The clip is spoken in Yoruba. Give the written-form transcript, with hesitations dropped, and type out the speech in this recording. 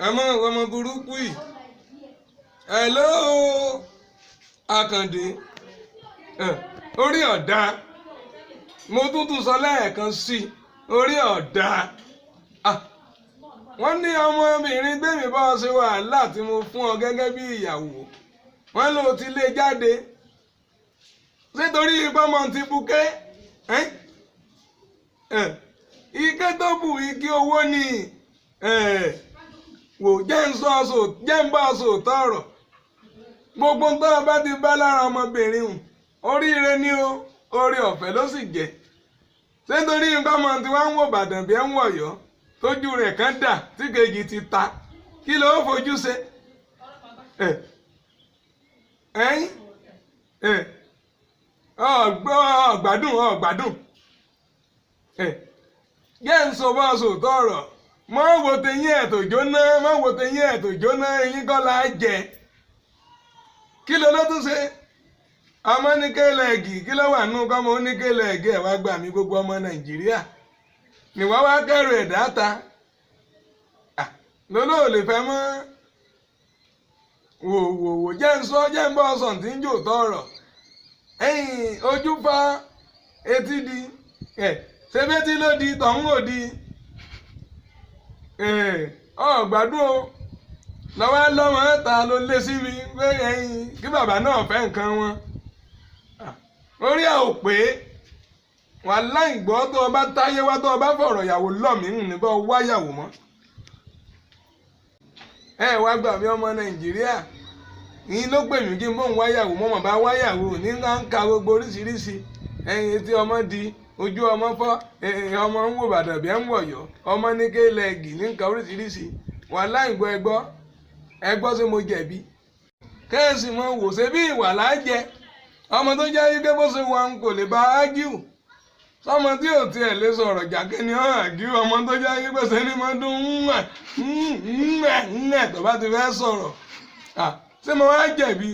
Àmọ́ ọmọ burúkú yìí. Hello, Àkàndé. Orí ọ̀dà. Mo tún tún sọ lẹ́ẹ̀kan sí i. Orí ọ̀dà. Wọ́n ní ọmọbìnrin gbẹ̀mí bá ọ ṣe wàhálà tí mo fún ọ gẹ́gẹ́ bí ìyàwó. Wọ́n lò ti lé jáde. Nítorí ìpamọ́ ti buké. Ike tó bù ike owó ni. Wò jẹ́ ń sọ ọ̀sọ̀ jẹ́ ń bá ọ̀sọ̀ tọ̀rọ̀. Gbogbo tó o bá ti bá lára ọmọbìnrin hùn, oríire ni o, oore ọ̀fẹ́ ló sì jẹ́. Nítorí ìpamọ́ tí wọ́n ń wò Ìbàdàn bí ẹ̀ ń wọ̀yọ́, tójú rẹ̀ kan dà tí kejì ti ta, kí ló ń fojú ṣe? Ẹ̀yin ọ̀gbádùn ọ̀gbádùn. Jẹ́ ń sọ bá ọ̀sọ̀ tọ̀rọ̀. Mọ́ wo teyín ẹ̀ tó jóná, mọ́ wo teyín ẹ̀ tó jóná, eyín kọ́ la jẹ. Kí ló ló tún ṣe? Ọmọ ní kélẹ̀gì, kí ló wà nù kọ́mọ ní kélẹ̀gì ẹ̀ wá gbà mí gbogbo ọmọ Nàìjíríà. Nìwá wá kẹ́rù ẹ̀ dáta. Lọ́lọ́ ò lè fẹ́ mọ́. Wò wò wò jẹ́ ń sọ jẹ́ ń bọ́ ọsàn tí ń jò tọ̀rọ̀. Ẹ̀yìn ojú fa etí di. Ṣebétí ló di tọ̀hún ò di. Ọ̀gbádùn o. Lọ́wọ́ lọ́mọ ta ló lé sí mi pé ẹ̀yin kí bàbá náà fẹ́ nǹkan wọn. Orí ẹ̀ ò pé. Wàláì gbọ́ tó o bá táyé wá tó o bá fọ̀rọ̀ ìyàwó lọ̀ mí ń ní bọ́ wáyàwó mọ́. Ẹ wá gbà mí ọmọ Nàìjíríà. Yín ló pè mí kí n bóun wáyàwó mọ́ mọ̀ bá wáyàwó ní ká ń ka gbogbo oríṣiríṣi. Ẹyin etí ọmọ di ojú ọmọ fọ́, ọmọ ń wò Ìbàdàn bí ẹ̀ ń wọ̀yọ́, ọmọ ní kélẹ́ẹ̀gì ní nǹkan oríṣiríṣi. Wàláì gbọ́ ẹgbọ́, ẹgbọ́ ṣé mo jẹ̀bi. Kẹ́sì mọ wò ṣe bí ìwà lájẹ. Ọmọ tó jẹ́ wípé bó ṣe wà ń kò lè bá ágíù. Sọmọ tí ò tiẹ̀ lè sọ̀rọ̀ jákè ni ọ̀hún àgíù. Ọmọ tó jẹ́ wípé ṣe ni mo dún ńwẹ̀ ńwẹ̀ ńwẹ̀ tó bá ti fẹ́ sọ̀rọ̀. Ṣé mo wá jẹ̀bi?